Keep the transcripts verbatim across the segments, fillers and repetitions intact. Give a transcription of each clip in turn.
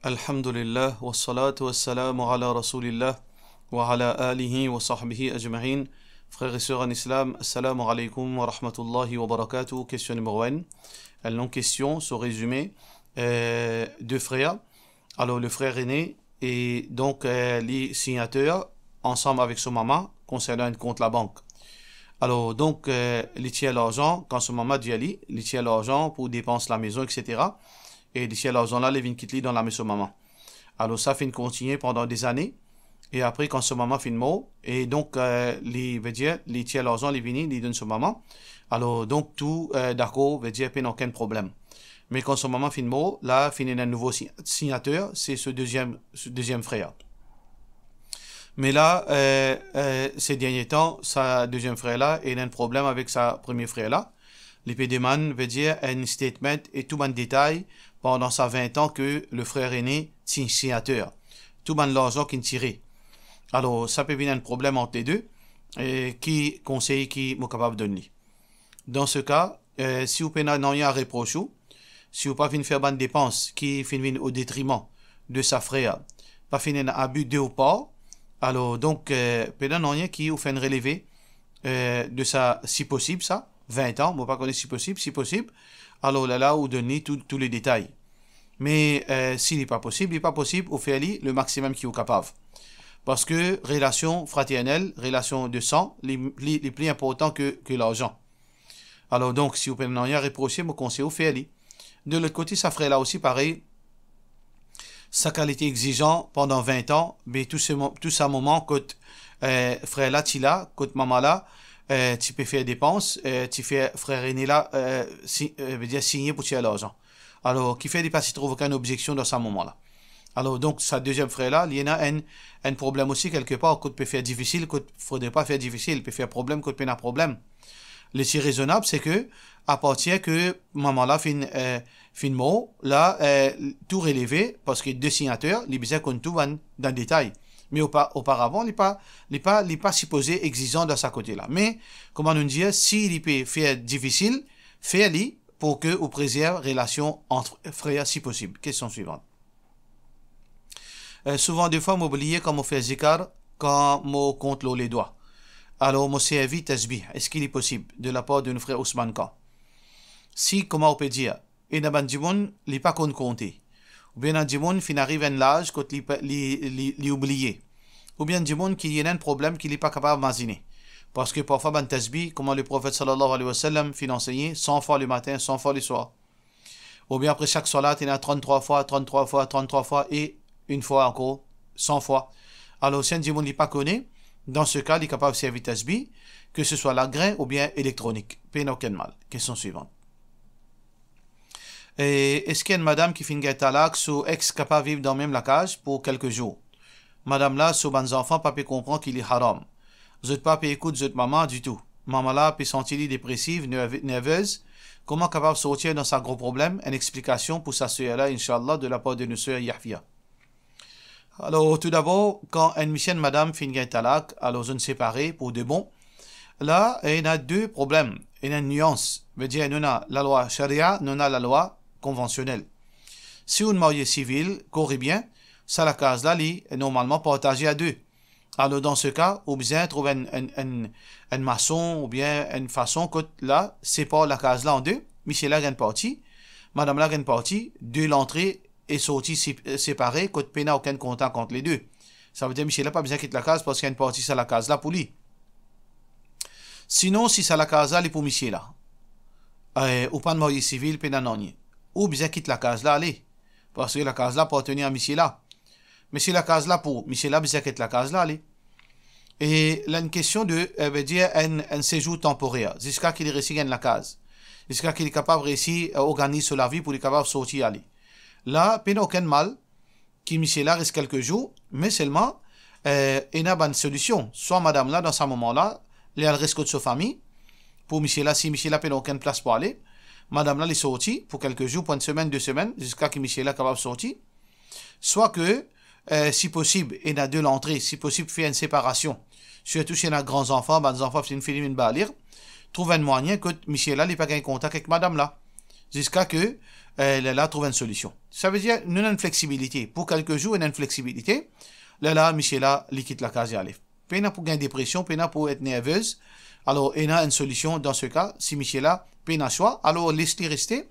Alhamdulillah, wassalatu wassalamu ala rasoulillah, wa ala alihi wa sahbihi ajma'in. Frères et sœurs en islam, assalamu alaikum wa rahmatullahi wa barakatuh. Question numéro un. Enn long kestion, so rezime, euh, de frer. Alor, le frer ene, e donk, euh, li signater ansam avek so mama konsernan enn kont labank. Alor, donk, euh, li tir larzan, kan so mama dir li, li tir larzan pou depans lamezon, et cetera. E li tir larzan la, li vinn kit li dan lame so mama. Alor, sa finn kontigne pandan dezane. E apre, kan so mama finn mor, e donk, euh, li, vedir, li tir larzan, li vini, li donn so mama. Alor, donk, tou, euh, dakor, vedir, pena okenn problem. Me kan so mama finn mor, la, finn ena enn nouvo si-, signater, se so deziem, so deziem frer. Me la, euh, euh, se dernie tan, sa deziem frer la, ena enn problem avek sa premie frer la. Li pe demann, vedir, enn statement e tou bann detay pandan sa vin an ke le frer ene ti signater. Tou bann larzan ki'nn tire. Alor, sa pe vinn enn problem ant le de, e ki konsey ki mo kapav donn li? Dan se ka, euh, si ou pena nanye a repros ou, si ou pa finn fer bann depans ki finn vinn o detriman de sa frer, pa finn ena abi de ou par, alor, donk, euh, pena nanye ki ou fer enn releve, euh, de sa, si posib sa, vin an, mo pa kone si posib, si posib, alor la, la, ou donn li tou, tou le detay. Me, euh, si li pa posib, li pa posib, ou fer li le maximum ki ou kapav. Parski relasion fraternel, relasion de san, li, li, li pli inportan ke, ke larzan. Alor donk, si ou pena nanye a reprose, mo konsey ou fer li. De lot kote, sa frer la osi parey, sa kalite egzizan pandan vin an, be tou se mo-, tou sa moman kot, eh, frer la ti la, kot mama la, eh, ti pe fer depans, eh, ti fer frer ene la, eh, si-, eh, vedir signe pou tir larzan. Alor, kifer li pa ti trouv okenn obzeksion dan sa moman la. Alor, donk, sa deziem frer la, li ena enn, enn problem osi kelke par, kot pe fer difisil, kot fodre pa fer difisil, pe fer problem, kot pena problem. Li ti rezonab, se ke, apartir ke mama la finn, eh, finn mor, la, eh, tou releve, parski de signater, li bizin konn tou bann dan detay. Me opa-, oparavan, li pa, li pa, li pa sipoze egzizan dan sa kote la. Me, kouma nou dir, si li pe fer difisil, fer li pou ke ou prezerv relasion ant frer si posib. Kestion swivan. Eh, souvan defwa, mo bliye kan mo fer zikar, kan mo kont lor ledwa. Alor, mo servi tasbih. Eski li posib? De lapar de nou frer Ousmane Khan. Si, kouma ou pe dir, ena bann dimoun, li pa konn konte. Oubien ena dimoun finn ariv enn laz kot li pa, li, li, li oubliye. Oubien dimoun ki li ena enn problem ki li pa kapav mazine. Parski parfwa bann tasbih, kouma Leprofet sallallahu alayhi wa sallam finn ansegne, san fwa lematin, san fwa leswar. Oubien apre sak swalat, ena tranntrwa fwa, tranntrwa fwa, tranntrwa fwa e enn fwa ankor, san fwa. Alor, si enn dimoun li pa kone, dan se ka, li kapav servi tasbih, ke se swa lagrin oubien elektronik. Pena okenn mal. Kestion swivan. E eski enn madam ki finn gagn talak, so ex kapav viv dan mem lakaz pou kelke zour? Madam la, so bann zanfan pa pe konpran ki li haram. Zot pa pe ekout zot mama ditou. Mama la pe santi li depresiv, nerve-, nervez. Kouma kapav sortir dan sa gro problem? Enn explikasion pou sa ser la, inshallah, de lapar de nou ser Yahya. Alor, toudabor, kan enn misie, enn madam finn gagn talak, alor zot inn separe pou de bon. La, ena de problem, ena enn nians. Vedir, nou ena lalwa sharia, nou ena lalwa konvansionel. Si ou marye sivil, kor e bien, sa lakaz la, li normalman partaze a de. Alor, dan se ka, ou bizin trouv enn, enn, enn, enn mason oubien enn fason kot la, separ lakaz la an de, misie la gagn parti, madam la gagn parti, de lantre e sorti se-, separe, kot pena okenn kontak ant le de. Savedir misie la pa bizin kit lakaz parski enn parti sa lakaz la pou li. Sinon, si sa lakaz la, li pou misie la, eh, ou pa'nn marye sivil, pena nanye. Ou bizin kit lakaz la, ale. Parski lakaz la apartenir a misie la. Me si lakaz la pou, misie la bizin kit lakaz la, ale. E la enn kestion de, eh, vedir enn, enn sezour tanporer, ziska ki li resi gagn lakaz. Ziska ki li kapav resi, eh, organiz so lavi pou li kapav sorti ale. La, pena okenn mal, ki misie la res kelke zour, me selman, eh, ena bann solision. Swa madam la, dan sa moman la, li al res kot so fami, pou misie la, si misie la pena okenn plas pou ale, madam la, li sorti pou kelke zour, pou enn semenn, de semenn, ziska ki misie la kapav sorti. Swa ke, eh, si posib, ena de lantre, si posib, fer enn separasion. Sirtou si ena gran zanfan, bann zanfan finn fini vinn balir, trouv enn mwayin kot misie la, li pa gagn kontak ek madam la. ziska ke, eh, lerla trouv enn solision. Savedir, nou ena enn fleksibilite. Pou kelke zour, ena enn fleksibilite. Lerla, misie la, li kit lakaz, li ale. Pena pou gagn depresion, pena pou et nervez. Alor, ena enn solision dan se ka, si misie la pena swa, alor les li reste,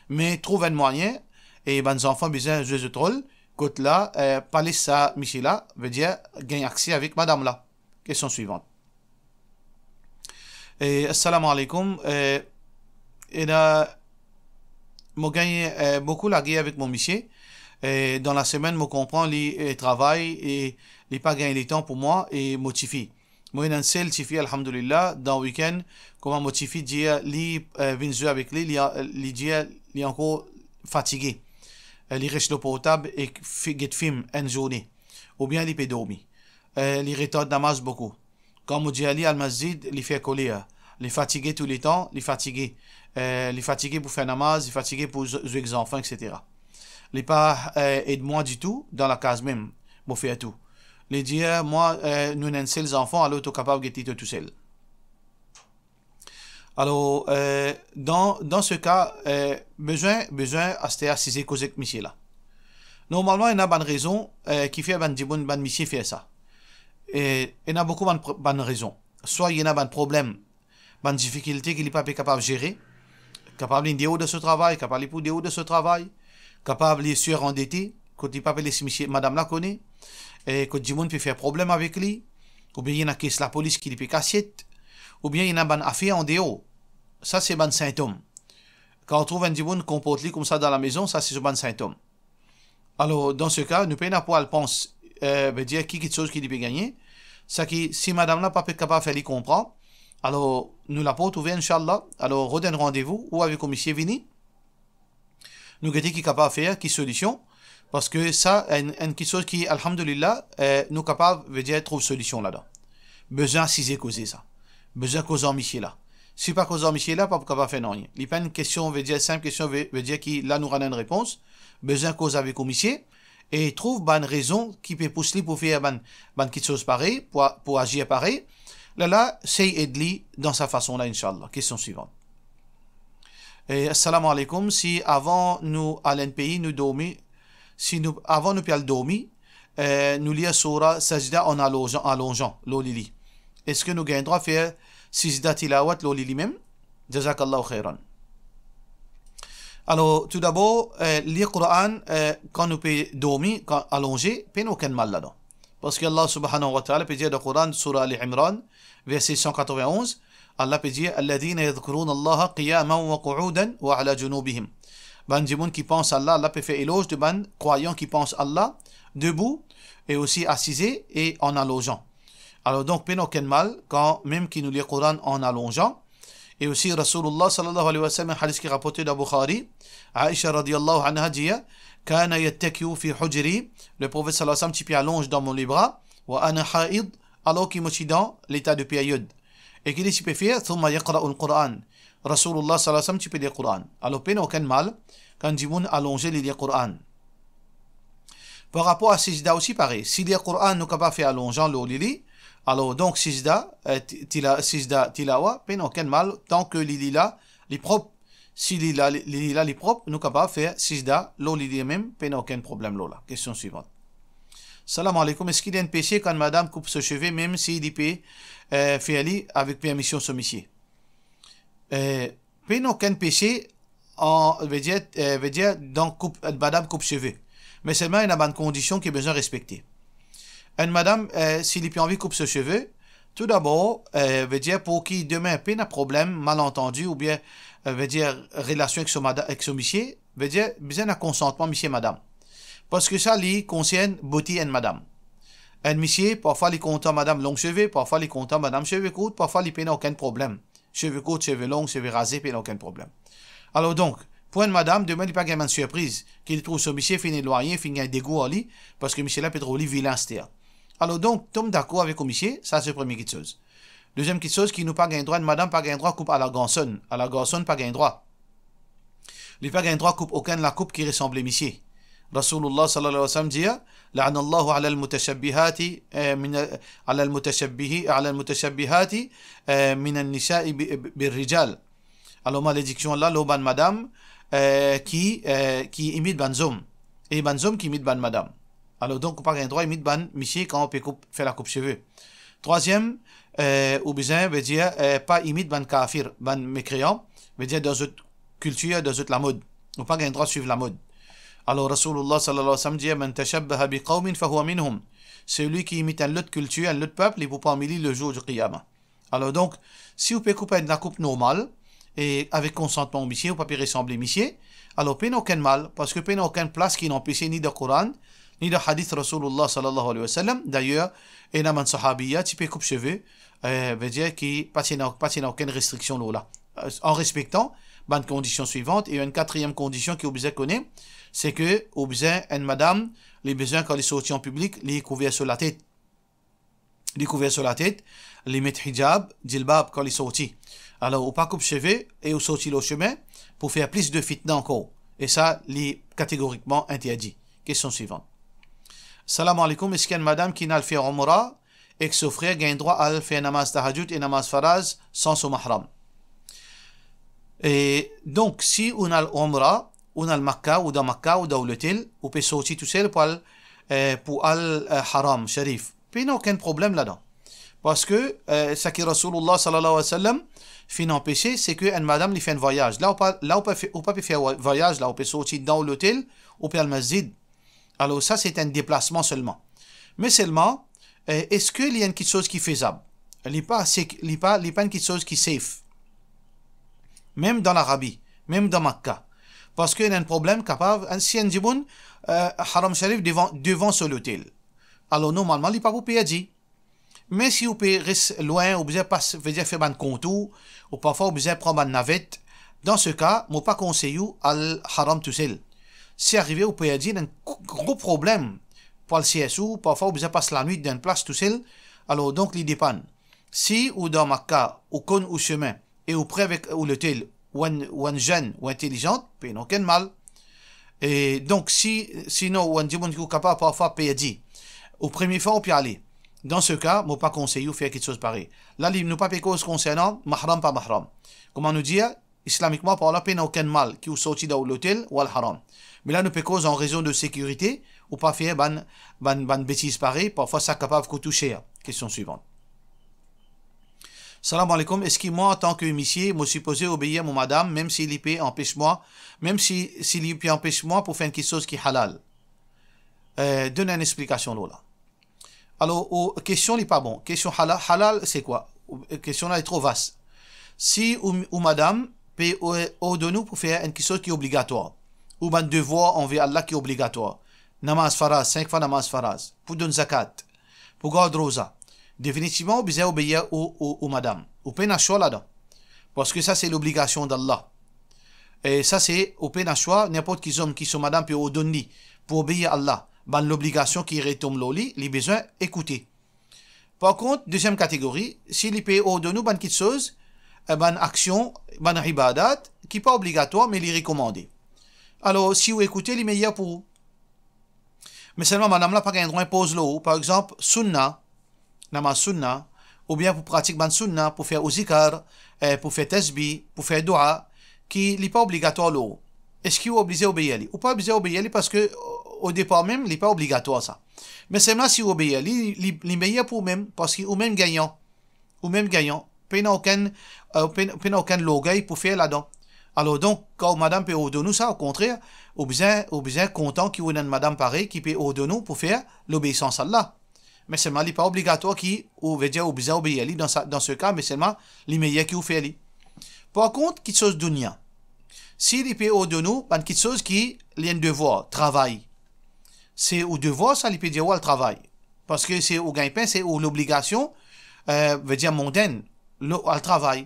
me trouv enn mwayin, e bann zanfan bizin zwe zot rol, kot la, eh, pa les sa misie la, vedir gagn akse avek madam la. Kestion swivan. Eh, assalamu alaikum. Eh, ena, mo gagn, eh, boukou lagere avek mo misie. Eh, dan lasemenn, mo konpran li, eh, travay e li pa gagn letan pou mwa e mo tifi. Mo ena enn sel tifi, alhamdulillah, dan wikenn, kouma mo tifi dir li, eh, vinn zwe avek li, li, li dir li ankor fatige. Eh, li res lor portab e fi-, get fim enn zourne. Oubien li pe dormi. Eh, li retard namaz boukou. Kan mo dir li al masjid, li fer koler. Li fatige touletan, li fatige. Eh, li fatige pou fer namaz, li fatige pou zwe, zwe ek zanfan, et cetera. Li pa, eh, ed mwa ditou dan lakaz mem, mo fer tou. Li dir, mwa, eh, nou ena enn sel zanfan, alor to kapav get li to tousel. Alor, eh, dan, dan se ka, eh, bizin, bizin aster asize koze ek misie la. Normalman, ena bann rezon, eh, ki fer bann dimoun, bann misie fer sa. E ena boukou bann pro-, bann rezon. Swa ena bann problem, bann difikilte ki li pa pe kapav zere, kapav li deor de so travay, kapav li pou deor de so travay, kapav li sirandete, kot li pa pe les misie, madam la kone, e kot dimoun pe fer problem avek li, oubien ena kes lapolis ki li pe kasiet, oubien ena bann afer andeor. Sa se bann sintom. Kan ou trouv enn dimoun konport li koumsa dan lamezon, sa se so bann sintom. Alor, dan se ka, nou pena pou al pans, eh, vedir ki kiksoz ki li pe gagne. Seki, si madam la pa pe kapav fer li konpran, alor, nou la pou trouve, inshallah. Alor, rod enn randevou, ou avek ou misie vini. Nou gete ki kapav fer, ki solision. Parski sa, enn, enn kiksoz ki, alhamdulillah, eh, nou kapav, vedir, trouv solision ladan. Bizin asize koze sa. Bizin koz ar misie la. Si pa koz ar misie la, pa pou kapav fer nanye. Li pa enn kestion, vedir, sinp kestion, ve-, vedir ki la nou rann enn repons. Bizin koz avek ou misie e trouv bann rezon ki pe pous li pou fer bann, bann kiksoz parey, pou a-, pou azir parey. Lerla, sey ed li dan sa fason la, inshallah. Kestion swivan. Eh, assalamu alaikum. Si avan nou al enn pei, nou dormi, si nou, avan nou pe al dormi, eh, nou lir soura Sajda an alonzan, alonzan lor lili, eski nou gagn drwa fer sijda tilawat lor lili mem? Jazakallahu khairan. Alor, toudabor, eh, lir Koran, eh, kan nou pe dormi, kan alonze, pena okenn mal ladan. Parski Allah subhanahu wa ta'ala pe dir dan Koran, soura Ali Imran, verse san katrovin-onz, Allah pe dir, "Alladhina yadhkuruna Allaha qiyaman wa qu'udan wa ala junubihim." Bann dimoun ki pans Allah, Allah pe fer eloz de bann krwayan ki pans Allah, debou, e osi asize e an alonzan. Alor donk, pena okenn mal, kan mem ki nou lir Koran an alonzan. E osi, Rasoulullah sallallahu alayhi wa sallam, hadis ki raporte dan Bukhari, Aisha radiyallahu anha dir, "Kana yattaki'u fi hujri", Leprofet sallallahu alayhi wa sallam ti pe alonz dan mo lebra, "wa ana haid", alor ki mo ti dan leta de peryod. E ki li ti pe fer? "Thumma yaqra'ul Qur'an." Rasoulullah sallallahu alayhi wa sallam ti pe lir Koran. Alor, pena okenn mal, kan dimoun alonze li lir Koran. Par rapor a sijda osi parey. Si lir Koran nou kapav fer alonzan lor lili, alor donk sijda, eh, ti-, tila-, sijda tilawa, pena okenn mal, tanki lili la, li prop. Si lili la, li, lili la, li prop, nou kapav fer sijda lor lili mem, pena okenn problem lor la. Kestion swivan. Salam aleykoum, eski li enn pese kan madam koup so seve, mem si li pe, eh, fer li avek permision so misie? Eh, pena okenn pese, an, vedir, eh, vedir, dan koup, madam koup seve. Me selman, ena bann kondision ki bizin respekte. Enn madam, eh, si li pe anvi koup so seve, toudabor, eh, vedir, pou ki demin pena problem, malantandi, oubien, eh, vedir, relasion ek so mada-, ek so misie, vedir, bizin ena konsantman misie madam. Parski sa, li konsern boti enn madam. Enn misie, parfwa li kontan madam long seve, parfwa li kontan madam seve kourt, parfwa li pena okenn problem. Seve kourt, seve long, seve raze, pena okenn problem. Alor donk, pou enn madam, demin li pa gagn bann sirpriz, ki li trouv so misie finn elwagne, finn gagn degou ar li, parski misie la pe trouv li vilin aster. Alor donk, tom dakor avek ou misie, sa se premie kiksoz. Deziem kiksoz, ki nou pa gagn drwa, enn madam pa gagn drwa koup ala garson, ala garson pa gagn drwa. Li pa gagn drwa koup okenn lakoup ki resanble misie. Rasoulullah sallallahu alayhi wa sallam dir, "La'anallahu alal mutashabbihati, eh, min, alal mutashabbihi, alal mutashabbihati, eh, minan nisa'i bi, bi, bir rijal." Alor, malediksion la lor bann madam, eh, ki, eh, ki imit bann zom, e bann zom ki imit bann madam. Alor, donk, ou pa gagn drwa imit bann misie kan ou pe koup, fer lakoup seve. Trwaziem, eh, ou bizin, vedir, eh, pa imit bann kafir, bann mekreyan, vedir dan zot kiltir, dan zot lamod. Ou pa gagn drwa swiv lamod. Alor, Rasoulillah sallallahu alayhi wa sallam dir, "Man tashabbaha bi qawmin fahuwa minhum." Selwi ki imit enn lot kiltir, enn lot pep, li pou parmi li le zour di Qiyama. Alor donk, si ou pe koup enn lakoup normal, e avek konsantman ou misie, ou pa pe resanble misie, alor pena okenn mal, parski pena okenn plas ki inn anpese ni dan Koran, ni dan hadith Rasoulillah sallallahu alayhi wa sallam. Dayer, ena bann sahabiya ti pe koup seve, eh, vedir ki pa ti ena, pa ti ena okenn restriksion lor la. Eh, an respektan bann kondision swivant, e enn katriem kondision ki ou bizin kone, se ke ou bizin, enn madam, li bizin kan li sorti an piblik, li kouver so latet. Li kouver so latet, li met hijab, jilbab kan li sorti. Alor, ou pa koup seve e ou sorti lor sime pou fer plis de fitna ankor. E sa, li kategorikman interdi. Kestion swivan. Salam aleykoum, eski enn madam ki inn al fer Umra ek so frer gagn drwa al fer namaz tahajjud e namaz faraz san so mahram? E donk, si ou inn al Umra, ou inn al Makka, ou dan Makka, ou dan ou lotel, ou pe sorti tousel pou al, eh, pou al, eh, Haram Sharif, pena okenn problem ladan. Parski, eh, seki Rasoulillah sallallahu alayhi wa sallam finn anpese, se ki enn madam li fer enn vwayaz. La ou pa, la ou pa fe-, ou pa pe fer vwa-, vwayaz la, ou pe sorti dan ou lotel, ou pe al masjid. Alor sa, se enn deplasman selman. Me selman, eh, eski li enn kiksoz ki fezab? Li pa sek-, li pa, li pa enn kiksoz ki safe. Mem dan Larabi, mem dan Makka. Parski ena enn problem kapav, enn, si enn dimoun, eh, Haram Sharif devan, devan so lotel. Alor normalman, li pa pou perdi. Me si ou pe res lwin, ou bizin pas, vedir fer bann kontour, ou parfwa ou bizin pran bann navet, dan se ka, mo pa konsey ou al Haram tousel. Si arive ou perdi, ena enn gro problem pou al sers ou, parfwa ou bizin pas lanwit dan enn plas tousel, alor donk li depann. Si ou dan Makka, ou konn ou sime, e ou pre avek ou lotel, ou enn, ou enn zenn, ou intelizan, pena okenn mal. E donk, si, sinon, ou enn dimoun ki ou kapav parfwa perdi, ou premie fwa ou pe ale, dan se ka, mo pa konsey ou fer kiksoz parey. La, li, nou pa pe koz konsernan mahram, pa mahram. Kouma nou dir, islamikman parlan, pena okenn mal ki ou sorti dan ou lotel, ou al Haram. Me la, nou pe koz an rezon de sekirite, ou pa fer bann, bann, bann betiz parey, parfwa sa kapav kout ou ser. Kestion swivan. Salam aleykoum, eski mwa, antan ki misie, mo sipoze obeir mo madam, mem si li pe anpes mwa, mem si, si li pe anpes mwa pou fer enn kiksoz ki halal? Eh, donn enn explikasion lor la. Alor, ou, kestion li pa bon. Kestion halal, halal, se kwa? Ou, kestion la li tro vas. Si ou, ou madam pe o-, ordonn ou pou fer enn kiksoz ki obligatwar, ou bann devwar anver Allah ki obligatwar, namaz faraz, sink fwa namaz faraz, pou donn zakat, pou gard roza, definitivman, ou bizin obeir ou, ou, ou madam. Ou pena swa ladan. Parski sa, se lobligasion d'Allah. E sa, se, ou pena swa, ninport ki zom ki so madam pe ordonn li pou obeir Allah, bann lobligasion ki retonm lor li, li bizin ekoute. Par kont, deziem kategori, si li pe ordonn ou bann kiksoz, eh, bann aksion, bann ibadat, ki pa obligatwar, me li rekomande. Alor, si ou ekoute, li meyer pou ou. Me selman madam la pa gagn drwa inpoz lor ou, par exanp, sunna, namaz sunna, oubien pou pratik bann sunna, pou fer ou zikar, eh, pou fer tasbih, pou fer doua, ki li pa obligatwar lor ou. Eski ou oblize obeir li? Ou pa oblize obeir li parski o, o depar mem, li pa obligatwar sa. Me selman si ou obeir li, li, li meyer pou ou mem, parski ou mem gagnan. Ou mem gagnan. Pena okenn, eh, pena, pena okenn lorgey pou fer ladan. Alor donk, kan ou madam pe ordonn ou sa, okontrer, ou bizin, ou bizin kontan ki ou ena enn madam parey ki pe ordonn ou pou fer lobeisans Allah. Me selman li pa obligatwar ki ou, vedir ou bizin obeir li dan sa, dan se ka, me selman li meyer ki ou fer li. Par kont, kiksoz dounia, si li pe ordonn ou bann kiksoz ki li enn devwar, travay, se ou devwar sa, li pe dir ou al travay. Parski se ou gagn pen, se ou lobligasion, eh, vedir mondenn, lo-, al travay.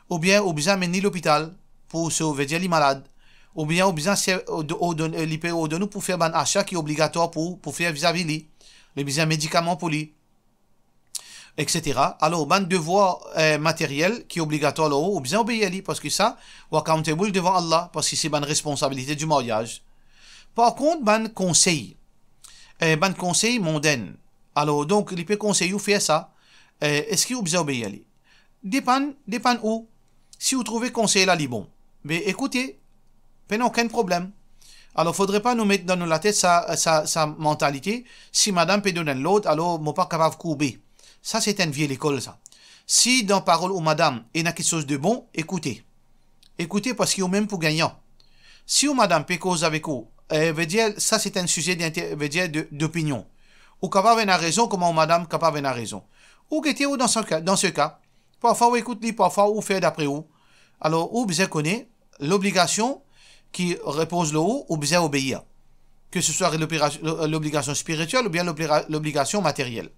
Oubien ou bizin amenn li lopital pou so, vedir li malad. Oubien ou bizin se, o, o, o, eh, li pe ordonn ou pou fer bann asa ki obligatwar pou, pou fer vizavi li. Li bizin medikaman pou li, et cetera. Alor, bann devwar, eh, materyel ki obligatwar lor ou, ou bizin obeir li, parski sa, ou accountable devan Allah, parski se bann responsabilite di maryaz. Par kont, bann konsey, eh, bann konsey mondenn, alor, donk, li pe konsey ou fer sa, eh, eski ou bizin obeir li? Depann, depann ou. Si ou trouve konsey la, li bon, be ekoute, Pena okenn problem. Alor, fodre pa nou met dan nou latet sa, sa, sa mantalite, si madam pe donn enn lord, alor mo pa kapav kourbe. Sa se enn vie lekol sa. Si dan parol ou madam ena kiksoz de bon, ekoute. Ekoute, parski ou mem pou gagnan. Si ou madam pe koz avek ou, eh, vedir, sa se enn size d'inter-, vedir de, d'opinion. Ou kapav ena rezon, kouma ou madam kapav ena rezon. Ou gete ou dan se ka, dan se ka, parfwa ou ekout li, parfwa ou fer dapre ou. Alor, ou bizin kone lobligasion ki repoz lor ou, ou bizin obeir. Ke se swa lopera-, lo-, lobligasion spiritiel oubien lobli-, lobligasion materyel.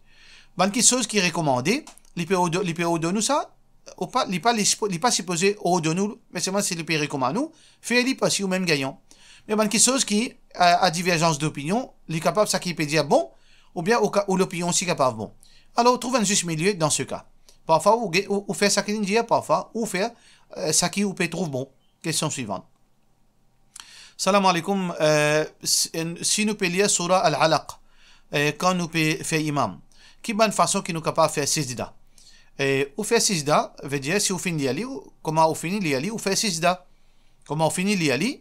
Bann kiksoz ki rekomande, li pe ordo-, li pe ordonn ou sa, ou pa, li pa, li sipo-, li pa sipoze ordonn ou, me selman si li pe rekomann ou, fer li parski ou mem gagnan. Me bann kiksoz ki, a, a diverzans dopinion, li kapav sa ki pe dir bon, oubien ou ka-, ou lopinion osi kapav bon. Alor, trouv enn zis milie dan se ka. Parfwa ou ge-, ou, ou fer sa ki li dir, parfwa ou fer, eh, sa ki ou pe trouv bon. Kestion swivan. Salam aleykoum, eh, si, si nou pe lir soura Al-Alaq, eh, kan nou pe fer imam, ki bann fason ki nou kapav fer sijda? Eh, ou fer sijda, vedir si ou finn lir li, ou, kouma ou fini lir li, ou fer sijda. Kouma ou fini lir li,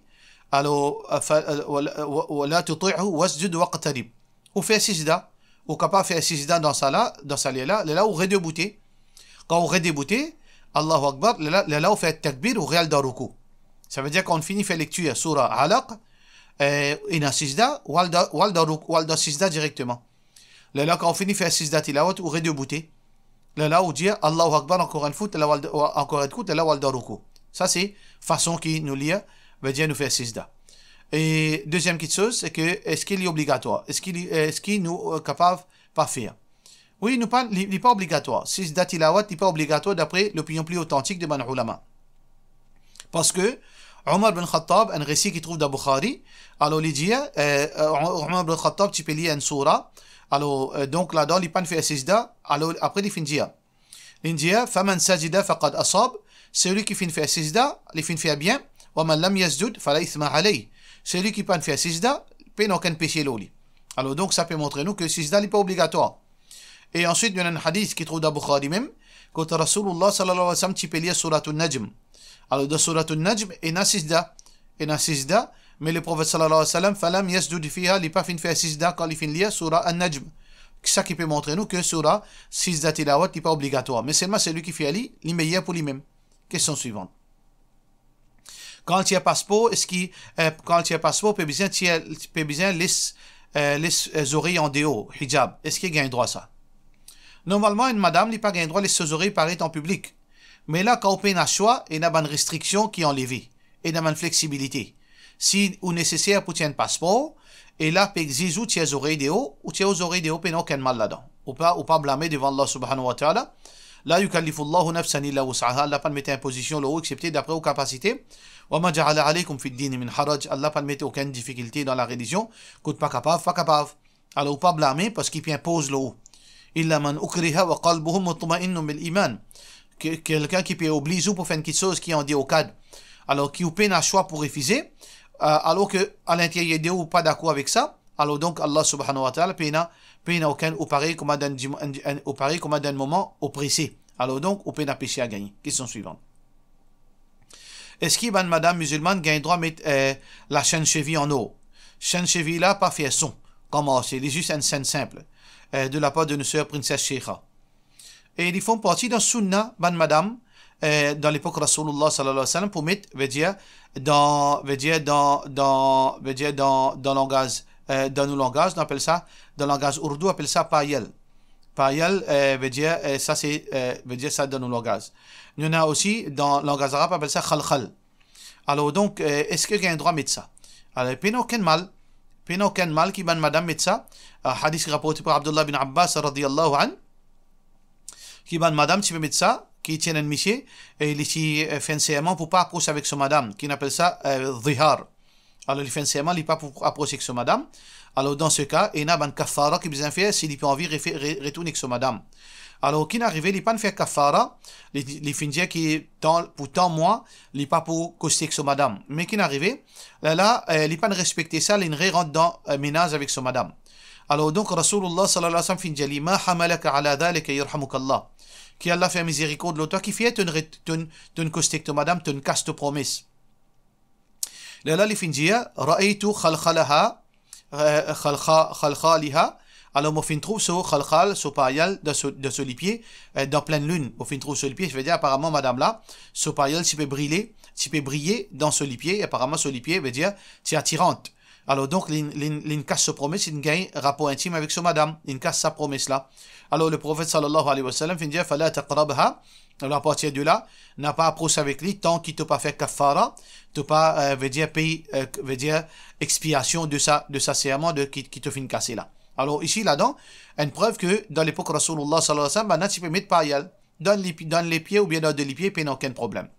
alor, eh, fa-, eh, wa la, wa, wa la tuti'hu wasjud waqtarib. Ou fer sijda, ou kapav fer sijda dan sa la, dan sa lir la, lerla ou redeboute. Kan ou redeboute, Allahu Akbar, lerla, lerla ou fer takbir, ou re al dan roukou. Savedir kan ou fini fer lektir soura Alaq, eh, ena sijda, ou al dan, ou al dan rouk-, ou al dan sijda direkteman. Lerla kan ou fini fer sijda tilawat, ou redeboute. Lerla ou dir Allahu Akbar ankor enn fwa, lerla ou al, ankor enn kout, lerla ou al dan roukou. Sa se fason ki nou lir, vedir nou fer sijda. E deziem kiksoz, se ke eski li obligatwar? Eski li, eski nou, eh, kapav pa fer? Wi, nou pa, li, li pa obligatwar. Sijda tilawat, li pa obligatwar dapre lopinion pli otantik de bann oulama. Parski Omar bin Khattab, enn resi ki trouv dan Bukhari, alor li dir, eh, eh, Omar bin Khattab ti pe lir enn soura, alor, eh, donk ladan li pa'nn fer sijda, alor apre li finn dir, li dir, "Faman sajada faqad asab", seki finn fer sijda, li finn fer bien, "Wa man lam yasjud fala ithma alayh", seki pa'nn fer sijda, pena okenn pese lor li. Alor donk sa pe montre nou ke sijda li pa obligatwar. E answit, nou ena enn hadis ki trouv dan Bukhari mem, kot Rasoulullah sallallahu alayhi wa sallam ti pe lir Souratoun Najm. Alor, dan Souratoun Najm, ena sijda, ena sijda, me Leprofet sallallahu alayhi wa sallam, falam yasjud fiha, li pa finn fer sijda kan li finn lir Soura An-Najm. Sa ki pe montre nou ke soura, sijda tilawat, li pa obligatwar. Me selman seki fer li, li meyer pou limem. Kestion swivan. Kan tir paspor, eski, eh, kan tir paspor, pe bizin tir, pe bizin les, eh, les, eh, zorey andeor, hijab? Eski gagn drwa sa? Normalman, enn madam, li pa gagn drwa les so zorey paret an piblik. Me la, kan ou pena swa, ena bann restriksion ki anleve, ena bann fleksibilite. Si ou neseser pou tir enn paspor, e la pe exiz ou tir zorey deor, ou tir ou zorey deor, pena okenn mal ladan. Ou pa, ou pa blame devan Allah subhanahu wa ta'ala. La yukallifullahu nafsan illa wus'aha. Allah pa'nn met inpozision lor ou, exsepte dapre ou kapasite. Wa ma ja'ala alaykum fid dini min haraj. Allah pa'nn met okenn difikilte dan larelizion. Kot pa kapav, pa kapav. Alor, ou pa blame parski pe inpoz lor ou. Illa man ukriha wa qalbuhu mutma'innun bil iman. Ke, kelkenn ki pe obliz ou pou fer enn kiksoz ki andeor kad, alor ki ou pena swa pou refize, eh, alor ke alinteryer de ou, ou pa dakor avek sa, alor donk Allah subhanahu wa ta'ala pena, pena okenn, ou parey kouma dan enn dim-, enn, enn, ou parey kouma dan enn moman ou prese. Alor donk, ou pena pese a gagne. Kestion swivan. Eski bann madam mizilmann gagn drwa met, eh, lasenn sevi an or? Senn sevi la pa fer son, kouma se, li zis enn senn sinp, eh, de lapar de nou ser Princess Sheikha. E li finn parti dan sounna bann madam, eh, dan lepok Rasoulullah sallallahu alayhi wa sallam pou met, vedir dan, vedir dan, dan, vedir dan, dan langaz, eh, dan nou langaz, nou apel sa, dan langaz ourdou, apel sa payal. Payal, eh, vedir, eh, sa se, eh, vedir sa dan nou langaz. Nou ena osi, dan langaz arab, apel sa khalkhal. Alor donk, eh, eski gagn drwa met sa? Alor, pena okenn mal, pena okenn mal ki bann madam met sa. Ah, hadis raporte par Abdullah bin Abbas radiyallahu anhu, ki bann madam ti pe met sa, ki ti ena enn misie, e li ti, eh, fer enn serman pou pa apros avek so madam, ki nou apel sa, eh, zihar. Alor, li fer enn serman, li pa pou apros ek so madam. Alor, dan se ka, ena bann kafara ki bizin fer si li pe anvi refe-, re-, retourn ek so madam. Alor, ki'nn arive, li pa'nn fer kafara, li, li finn dir ki tan, pou tan mwa, li pa pou koste ek so madam. Me ki'nn arive, lerla, eh, li pa'nn respekte sa, li'nn rerant dan, eh, menaz avek so madam. Alor, donk, Rasoulullah sallallahu alayhi wa sallam finn dir li, "Ma hamalaka ala dhalika yarhamukallah." Ki Allah fer mizerikord lor twa, kifer to'nn re-, to'nn, to'nn koste ek to madam, to'nn kas to promes. Lerla li finn dir, "Ra'aytu khalkhalaha, eh, khalkha-, khalkhaliha." Alor, mo finn trouv so khalkhal, so payal, dan so, dan so lipie, eh, dan plenn linn. Mo finn trouv so lipie, savedir aparaman madam la, so payal ti pe brile, ti pe briye dan so lipie, e aparaman so lipie, vedir, ti atirant. Alor donk, linn, linn, linn kas so promes, linn gagn rapor intim avek so madam, linn kas sa promes la. Alor, Leprofet sallallahu alayhi wa sallam finn dir, "Fala taqrabha." Alor, apartir de la, napa apros avek li, tan ki to pa fer kaffara, to pa, eh, vedir, pey, eh, vedir, expiasion de sa, de sa serman de, ki, ki to finn kase la. Alor, isi, ladan, enn prev ke dan lepok Rasoulillah sallallahu alayhi wa sallam, bann la ti pe met payal dan lipie, dan lipie oubien dan de lipie, pena okenn problem.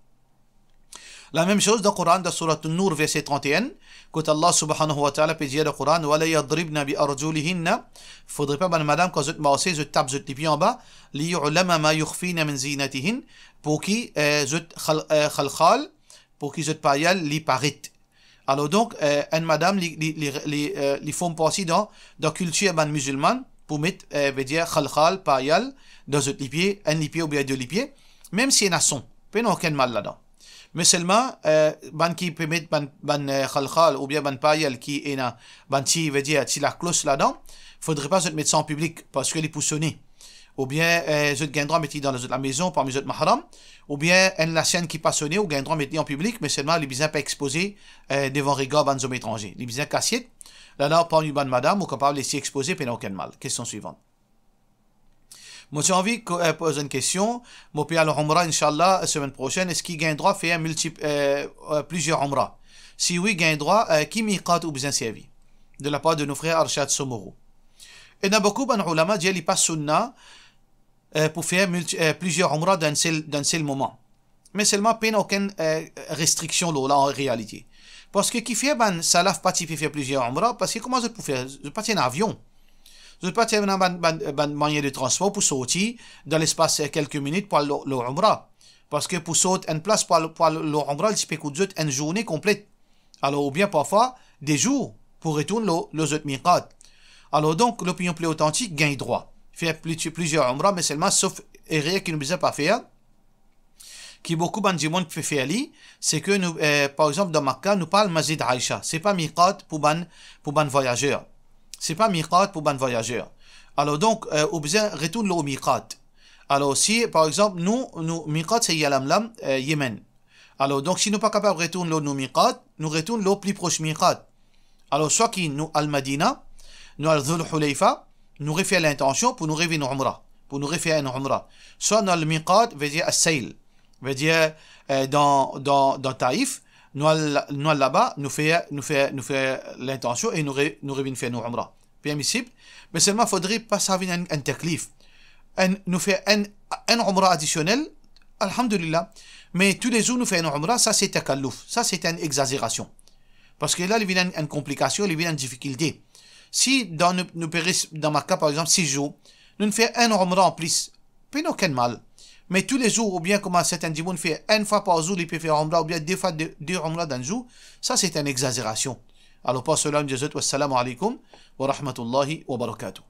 Lamem soz dan Koran, dan Surat An-Nour, verse trant-e-enn, kot Allah subhanahu wa ta'ala pe dir dan Koran, "Wa la yadribna bi arjulihinna." Fodre pa bann madam, kan zot marse, zot tap zot lipie anba, "Li yu'lama ma yukhfina min zinatihin." Pou ki, eh, zot khal-, eh, khalkhal, pou ki zot payal li paret. Alor donk, eh, enn madam, li, li, li, li, eh, li form parti dan, dan kiltir bann mizilman, pou met, eh, vedir khalkhal, payal, dan zot lipie, enn lipie oubien de lipie, mem si ena son, pena okenn mal ladan. Me selman, eh, bann ki pe met bann, bann, eh, khalkhal oubien bann payal ki ena bann ti, vedir, ti laklos ladan, fodre pa zot met sa an piblik, parski li pou sone. Oubien, eh, zot gagn drwa met li dan zot lamezon, parmi zot mahram, oubien enn lasenn ki pa sone, ou gagn drwa met li an piblik, me selman li bizin pa expoze, eh, devan regar bann zom etranze. Li bizin kasiet. Lerla, parmi bann madam, ou kapav les li expoze, pena okenn mal. Kestion swivan. Mo ti anvi ko-, eh, poz enn kestion. Mo pe al Umra, inshallah, semenn prosenn. Eski gagn drwa fer miltip-, eh, eh, plizier Umra? Si wi, gagn drwa, eh, ki miqat ou bizin servi? De lapar de nou frer Arshad Somoro. Ena boukou bann oulama dir li pa sunna, eh, pou fer milti-, eh, plizier Umra dan enn sel, dan enn sel moman. Me selman, pena okenn, eh, restriksion lor la an realite. Parski kifer bann salaf pa ti pe fer plizier Umra? Parski kouma zot pou fer? Zot pa ti ena avion. Zot pa ti ena bann, bann, bann mwayin de transpor pou sorti dan lespas, eh, kelke minit pou al lor, lor Umra. Parski pou sort enn plas pou al, pou al lor Umra, li ti pe kout zot enn zourne konplet. Alor, oubien parfwa de zour pou retourn lor, lor zot miqat. Alor donk, lopinion pli otantik, gagn drwa fer pli-, plizier Umra, me selman, sof erer ki nou bizin pa fer, ki boukou bann dimoun pe fer li, se ke nou, eh, par exanp, dan Makka, nou pa al Masjid Aisha. Se pa miqat pou bann, pou bann vwayazer. Se pa miqat pou bann vwayazer. Alor donk, eh, ou bizin retourn lor miqat. Alor, si, par exanp, nou, nou miqat se Yalamlam, eh, Yemen. Alor, donk, si nou pa kapav retourn lor nou miqat, nou retourn lor pli pros miqat. Alor, swa ki nou al Madina, nou al Zul Hulayfa, nou refer lintansion pou nou revinn Umra, pou nou refer enn Umra. Swa nou al miqat, vedir As-Sayl, vedir, eh, dan, dan, dan Taif, nou al, nou al laba, nou fer, nou fer, nou fer lintansion e nou re-, nou revinn fer nou Umra. Permisib, me selman fodre pa sa vinn enn, enn taklif. Enn, nou fer enn, enn Umra adisionel, alhamdulillah. Me toulezour nou fer enn Umra, sa se takalluf, sa se enn exazerasion. Parski la, li vinn enn, enn konplikasion, li vinn enn difikilte. Si dan nou, nou pe res dan Makka, par exanp, sis zour, nou fer enn Umra anplis, pena okenn mal. Me toulezour, oubien kouma sertin dimoun fer, enn fwa par zour, li pe fer Umra, oubien de fwa de, de Umra dan zour, sa se enn exazerasion. Alor, par sela, nou dir zot, wassalamu alaykum wa rahmatullahi wa barakatuh.